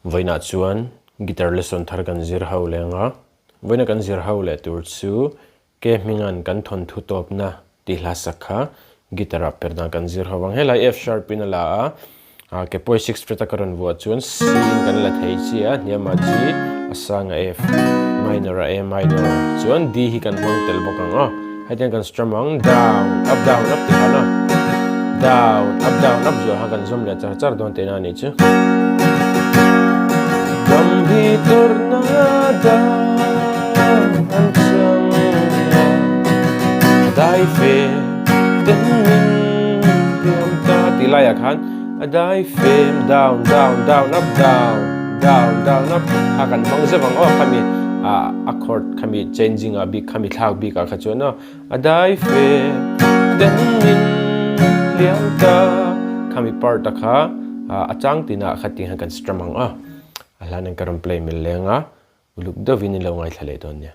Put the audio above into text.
Vawiinah chuan guitar lesson thar kan zir ho leh ang a, vawiina kan zir ho leh tur chu ke hminga'n kan thawnthu tawpna tih hla sak kha guitar ah per dan kan zir ho ang. Helai F sharp in a la a, ah ke pawi six fret a ka rawn vuah chuan C in kan la thei chi a, hniamah G, a sangah F, minor ah A minor, chuan D hi kan hmang tel bawk ang aw. Hetiang kan strum ang, down, up, down, up tih khan a, down, up, down, up zuah kha kan zawm leh char char dawn tihna a nih chu. Dam hi tawrhna dang an chang a, a dai fe ten min hliam ta tih laiah khan a dai fem, down, down, down, up, down, down, down, up kha kan hmang zeuh ang aw khami ah a chord khami changing ah bik khami thlak bik ah kha chuan aw a dai fe den min hliam ta khami part a kha ah a chang tinah kha tih hian kan strum ang a a hlan in ka rawn play mil leng a uluk deuhin in lo ngaithla leh dawn nia.